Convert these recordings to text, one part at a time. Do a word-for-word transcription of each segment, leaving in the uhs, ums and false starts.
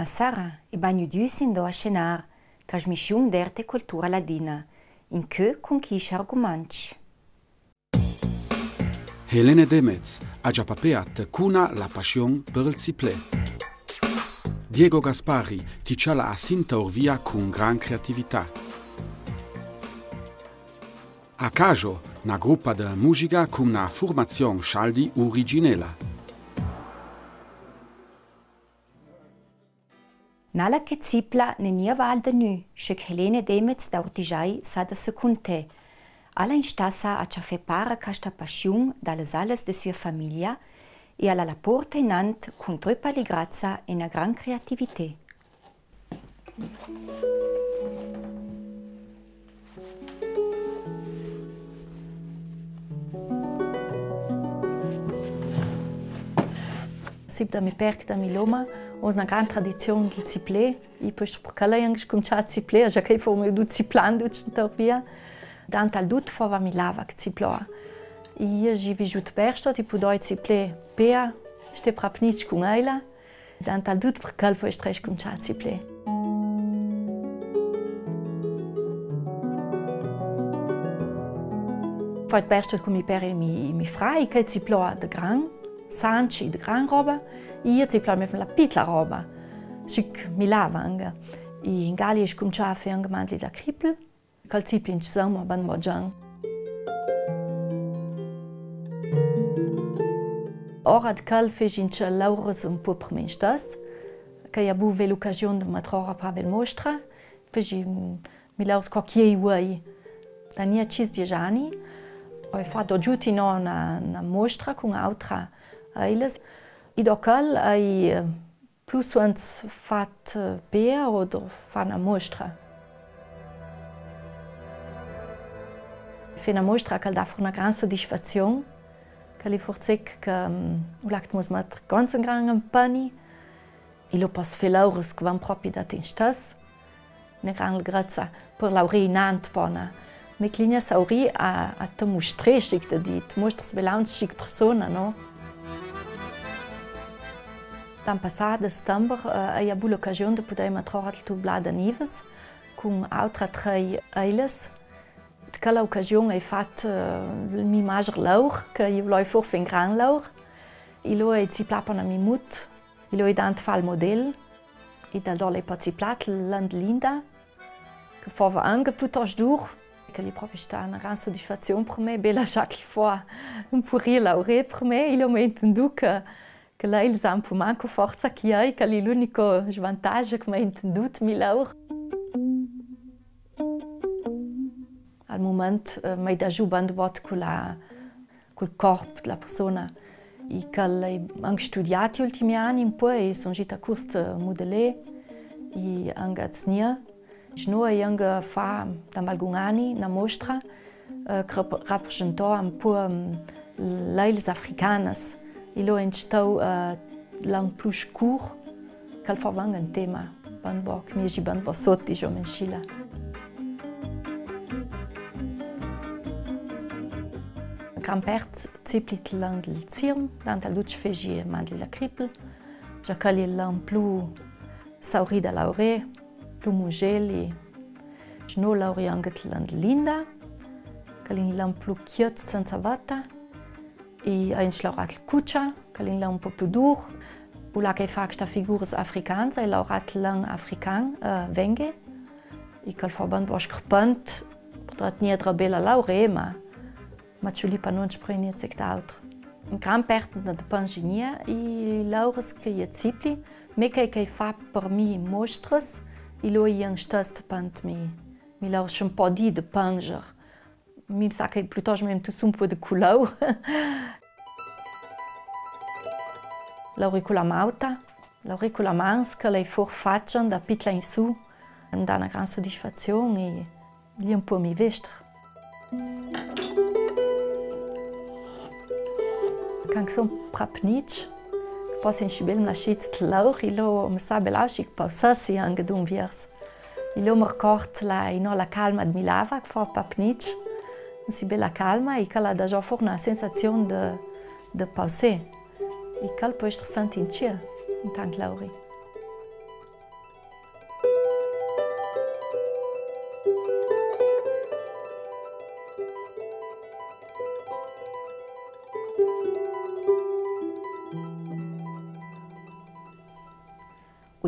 A sara e bagno dus in do a scenar, trasmisciun d'Arte Cultura Ladina, incö cun Chichar Gumanch. Helene Demez, aghja papeat cuna la passion per el ziplè. Diego Gaspari, ti cjala a Sinta Orvia cun gran creatività. Acajo, na grupa de musica cun na furmazion scialdi uriginela. Nala che zipla ne nia val de nü, sche che Helene Demez da Urtigiai sa de se cun te. Ala in stassa a ciafe para casta passion da les alas de sua famiglia e ala la porta inant cun tropa ligrazza e na gran creatività. Sip da mi per che da mi loma, os na gran tradizion di ziplè, i pö sper quel ai anche scumcià a ziplè, già che i fo me du ziplandu cent'or via. Dant al dut fova mi lava che ziploa. I e gi vigiut per sto, ti pudoi ziplè pea, ste prapnic cun eila. Dant al dut per quel pö sper scumcià a ziplè. Fo per sto cun mi per e mi, mi frai, che ziploa de gran, sanci de gran roba, i e ziploa me la pitla roba, schic mi lava anche. I in Galia e scumcià a fe anche mandli da cripel. Quel zipli insomma, ban bogian. Ora de quel fegi ince laures un pò per me stess, che i a bu ve l'ocasion de me trora per ve mostra, fegi, mm, mi laures co che i vuoi. Da nia cis dies ani, o ai fat do giuti no na, na mostra cun autra eiles. I do quel ai, eh, Plus o mens fat, eh, pea o do fa na mostra. Fe na mostra, quel dà for na gran sodisfazion, quel i for sec che, mm, u lac mos met ganz en gran ampani, i lo pos fe laures che van propi da tin stess. Na gran grazia per laurì inant pona. Me clinia saurì a, a te mustrè, schic te di, te mostras belaunch schic persona, no? L'an passà, de stember, eh, ai a bu l'ocasion de pudè me trora al Tublà de Nives, cun autra trei eiles. De quela ocasion ai fat, eh, mi mager laur, che i vloi for fe en gran laur. I lo ai ziplà pona mi mut, I lo ai dà ant fà al model, i dal dò l'ai pò ziplà l'an de Linda, che fova anche plutost dur, che l'è propi stà na gran sodisfazion per me, bela già che fova un purì laurè per me, i lo m'è intendù che, che lei l'ha un pò manco forza che ai, che l'è l'unico svantagio che m'è intendù mi laur. Al moment, eh, m'ai da giù banda bot cu la cul corp dla persona. I che l'ai anche studià i ultimi ani un pò, i sun ghita a curs de modelè, i anche a znir. Sgnò ai anche fà, da malgun ani, na mostra, eh, che rep-, rapresentò un pò, mm, l'eiles africanas. I lo ai instau, eh, l'an plu scur, che al fava anche un tema, banda bo, che mi esi banda bo sot, disoma inscì là. Gran pert ziplit l'an del zirm, dant al duce fegi mandli la cripel, già che l'è l'an plu saurì da laurè, plu mugeli, sgnò lauri anche l'an de Linda, che l'è l'an plu chiot senza vata, I ai inslaurat cucia, che l'è l'an un pò plu dur. U là che i fa sta figuras africanas, ai laurat l'an african, eh, venghe. I che al fa banda bo scripant, per tratgnir dra bela laurema, ma ciuli pa non ci preni zec d'autr. Gran pert de panginia, i lauras che i zipli, me che, che i fa per mi mostras, i lo i an stà stepant mi, mi laur un pò di de panger. Mi sa che plutost mi meti su un pò de culor. L'auricula mauta, l'auricula mans, che l'ai for facia da pitla in su, mi dà na gran sodisfazion e l'è un pò mi vester. Canzon prapnic, pò se inscì bel mlaschit laur, i lo me sa bel auscì che pausassi anche d'un viers. I lo me record la, i no la calma de mi lava, che fa prapnic, inscì bela calma, i che la dà giò for na sensazion de, de pause. I che al pò ester sentì in cia, in tant lauri.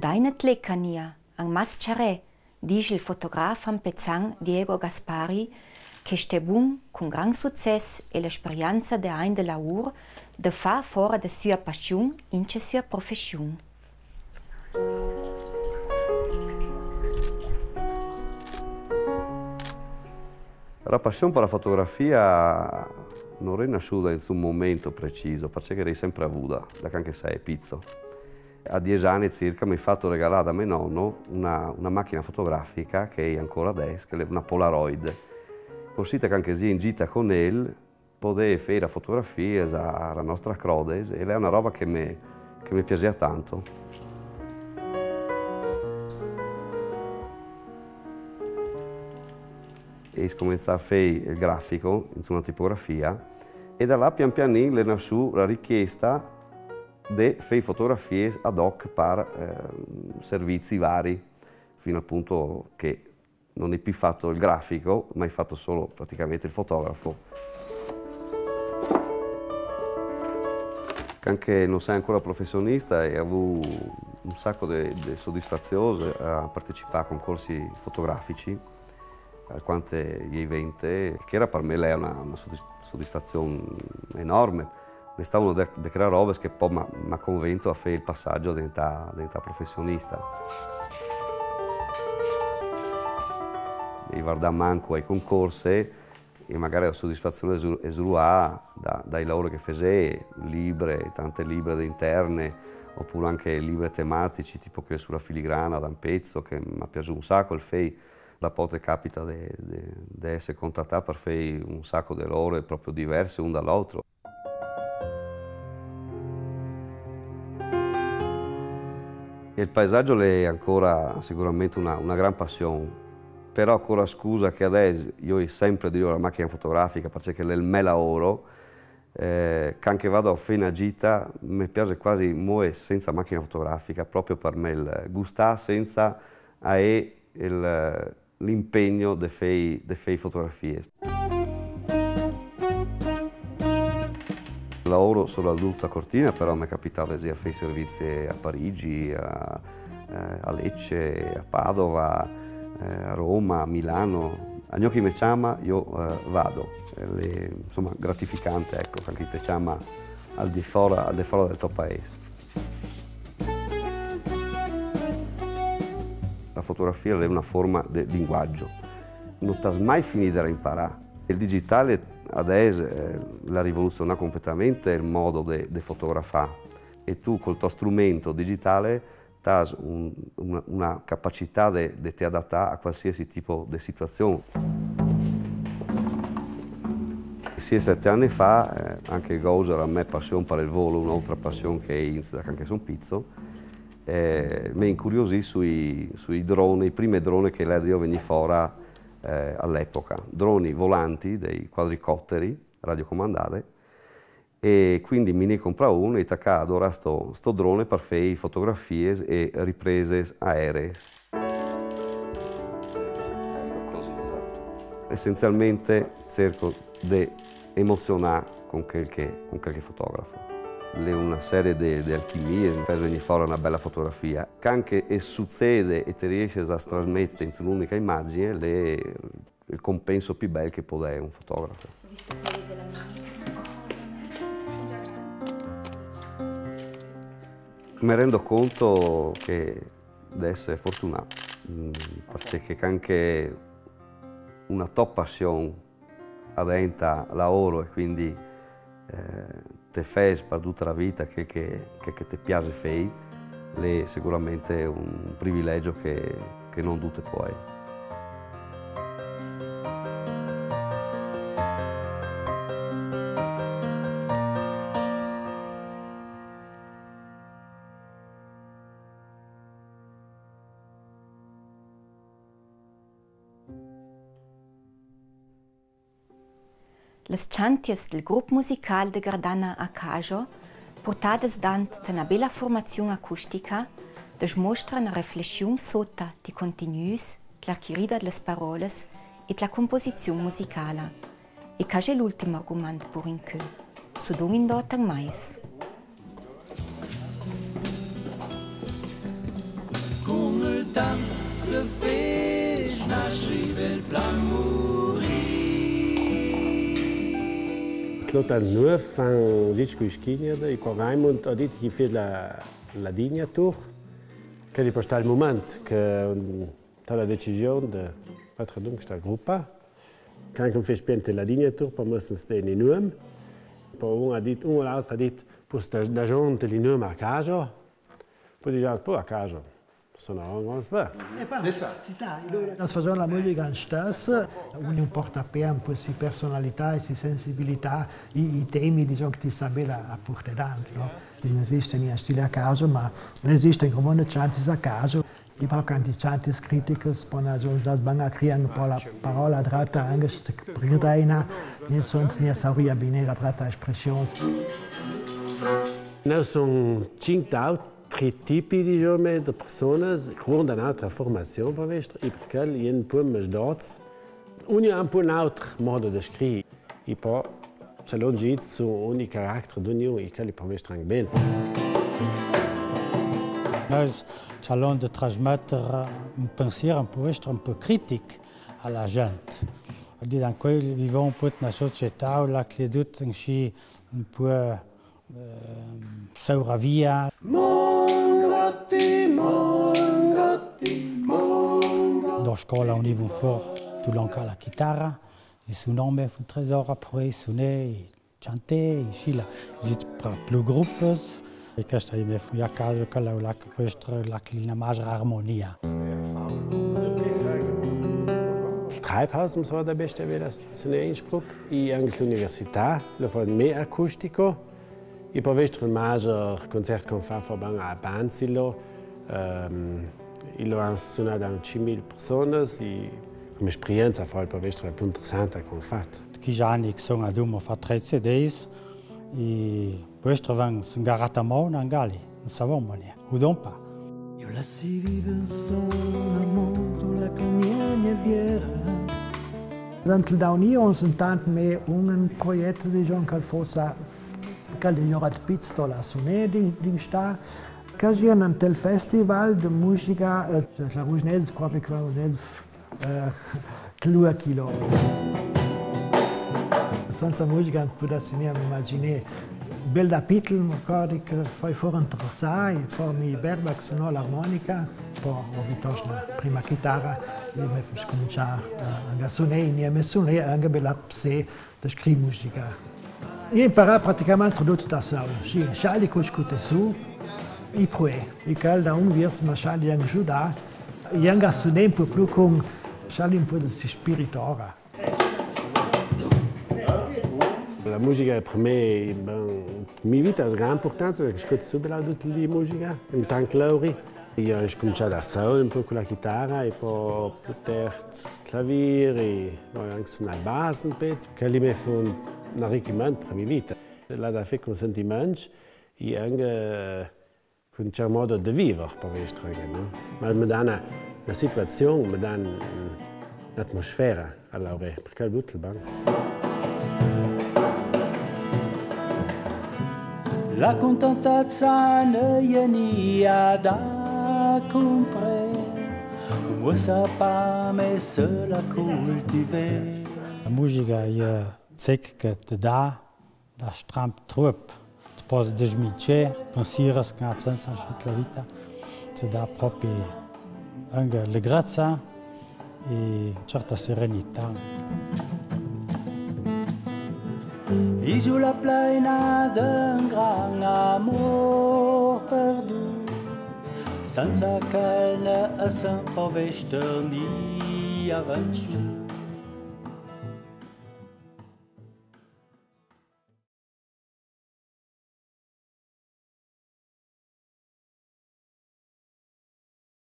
Daina tle cania, an masciarè, dixe il fotograf ampezzan Diego Gaspari, che stè bun, cun gran sucès e l'esperienza de agn de laur, de fà fora de sua passion, ince sua profession. La passion par la fotografia no l'è nassuda in un momento preciso, parcè che l'è sempre avuda, da che anche se è pizzo. A diese ani circa m'è fato regalà da me nono una, una machina fotografica che è ancora adès, che l'è una Polaroid. Cusì che anche se in gita con el, podè fà fotografie a, a nostra crodes, e l'è una roba che me, che me piasea tanto. E scomenza a fà il grafico in una tipografia, e da là pian pianin l'è nassù la richiesta de fà fotografie ad hoc par, eh, servizi vari, fino al punto che no l'è più fato il grafico, ma l'è fato solo praticamente il fotografo. Che anche no se ancora professionista, e avu un sacco de, de soddisfazion a partecipà a concorsi fotografici, a quante i eventi, che era par me l'è una, una soddis-, soddisfazion enorme. L'è stà una de, de chele robes che po m'à, m'à convento a fà il passaggio a diventà, a diventà professionista. E vardà manco ai concorsi, e magari la soddisfazion de su-, de sudà da, dai laori che fese, libre, tante libre de interne, opure anche libre tematici, tipo chele su la filigrana, da un pezzo, che m'à piasù un sacco, el fei, da po te capita de, de, de esse contatà par fà un sacco de laori proprio diversi un da l'altro. Il paesaggio l'è ancora sicuramente una, una gran passion, però co la scusa che adès io ho sempre drio la machina fotografica, parcè che l'è il me laoro, eh, che anche vado a fà una gita, me piase quasi move senza machina fotografica, proprio par me il gustà senza ae il, l'impegno de fei, de fei fotografie. Laoro sopratuto a Cortina, però m'è capità de fà servizi a Parigi, a, eh, a Lecce, a Padova, eh, a Roma, a Milano. Agno che i me ciama, io, eh, vado. E l'è, insomma, gratificante, ecco, che anche i te ciama al di fora, al di fora del to paese. La fotografia l'è una forma de linguaggio. No t'as mai finì de imparà. Il digitale adès, eh, l'à rivoluziunà completamente il modo de, de fotografà. E tu col to strumento digitale t'as un, una, una capacità de, de te adattà a qualsiasi tipo de situazion. Siex, sete ani fa, eh, anche gauso la me passion par il volo, un'altra passion che inizia da che anche son pizzo, eh, me incuriosì sui, sui droni, i primi droni che l'è drio vegnì fora, eh, all'epoca. Droni volanti, dei quadricotteri, radiocomandati, e quindi mi ne comprà uno e i tacà adora sto, sto drone par fei fotografie e riprese aeree. Ecco, cusì, esatto. Essenzialmente cerco de emozionà con quel che, con quel che fotografo. L'è una serie de, de alchimie, par vegnì fora una bella fotografia. Che anche e succede e te riesce a trasmette in un'unica immagine, l'è il compenso più bel che pol dare un fotografo. Me rendo conto che de esse fortunà, mm, parché che anche una to passion la deventa laoro e quindi, eh, te fes par duta la vita che, che, che, che te piase fei, l'è sicuramente un privilegio che, che no dute pol ae. Las chantias dal grup musical de Gardana a Cajo, purtadas dant da na bela furmaziun acustica, dasmostra na reflessiun sota di contegnuts, dla chirida dlas parolas e dla cumposiziun musicala. E Cajo l'è l'ultim argument pur incö. Sudun in dotan mais. L'ottantanove, an zitsch cu i schignardi, i po Raimund, ho dit chi fie la Ladigna Tour, che i po sta el mument che, mm, ta la decision de metter adunc sta grupa. Quand che i fie spente Ladigna Tour, po messens de ni nuem. Po un ha dit, un o l'altro ha dit, po sta, da zente li nuem a caso. Po digià, po a caso. Sona, no? E po, cità, alora, se fa la musica in stesse, ognuno porta per un po' si personalità e si sensibilità, i, i temi, diciamo, che ti sa bene a, a portà avanti, no? Non esiste niente stile a caso, ma non esiste come un chante a caso. I po canti, canti critici, pona zons das banga crian po la parola drata, anche se te perdina, nel sens ne sauria bine la drata espressione. Nel son cinque aut- Tri tipi, diciamo, de personas, cun un'altra formazion, par vestri, e par chel i è un po' mesdots. Ogni ha un po' un altro modo de scrivi. E po, ce l'on dit su ogni caratter d'ogni, e chel i par vestri anche bel. Nus, ce l'on de trasmetter un pensier un po' vestri, un po' critic a la zent. Al dì d'ancuei vivon un po' in una società, là che l'è dut inscì un po' Ehm, saura via. Mongoti, mongoti, mongoti. Da scola univo for tu l'on ca la chitara, e sunò me fu tre ore après, suné, chanté, inscì là, zit pra plu grups, e chesta i me fu a caso ca la, la, chesta la, la, la magra armonia. Treibhaus, um so da beste vela, suné Innsbruck, e anche l'università, lo fa me acustico, E po vestri un mager concert ch'on fa, fa ben a Banzilo, ehm, e lo han sunà da cinquemil personas, e come esperienza fa po vestri la plu interessanta ch'on fat. Chi già ni son aduma fa tre C Ds, e po vestri van s'ingarat a mona angali, in savon mania, u don pa. Io lassi viver solo a mondo la cugna mia viera. Dant il dauni on s'intant me un proiet, dicion, ch'al fossa Chel di Jorat Pizzol a Suné d'in, d'in sta, ca giren ant el festival de musica, eh, la Rugnez, propri qua Rugnez, eh, tlu chilo. Senza musica pudessi mia imaginé. Bel capitel, me ricordi che foi for interessà, e for mi berba che sunò l'armonica, po ho vito la prima chitara, e me fu scumincià, eh, anca a suné, e me suné, anca bel pse, de scrivi musica. I imparà praticamente dut da sol, sì, scialli cuscute su, i prue, i cal da un viers, ma scialli anca giudà, i anca suné un po' plu cun, scialli un po' de si spirit ora. La musica per me, ben, mi vita ha gran importanza, parché scote subito la dut di musica, in tant che lauri. Io ho scumincià da sol un po' cu la chitara e po plu tard clavier e ho anca sunà bas un pezz. Chel lì me fu un arricchimento per mi vita. L'ha da fà cun sentimenc e anca cun un cert modo de viver, po vestri, no? Ma me dà una, una situazion, me dà un, un'atmosfera. Alora, parché el butel, bon. La contentezza ne gh'è da comprà, come sa pa me se la cultivà. La musica e zec che te dà da stramp truop, te pos desminchè, pensieros che na sensa sot la vita, te dà propi anca legrezza e certa serenità. Isola plena d'un gran amor perdù, senza che ne esse po vestri ni avanzù.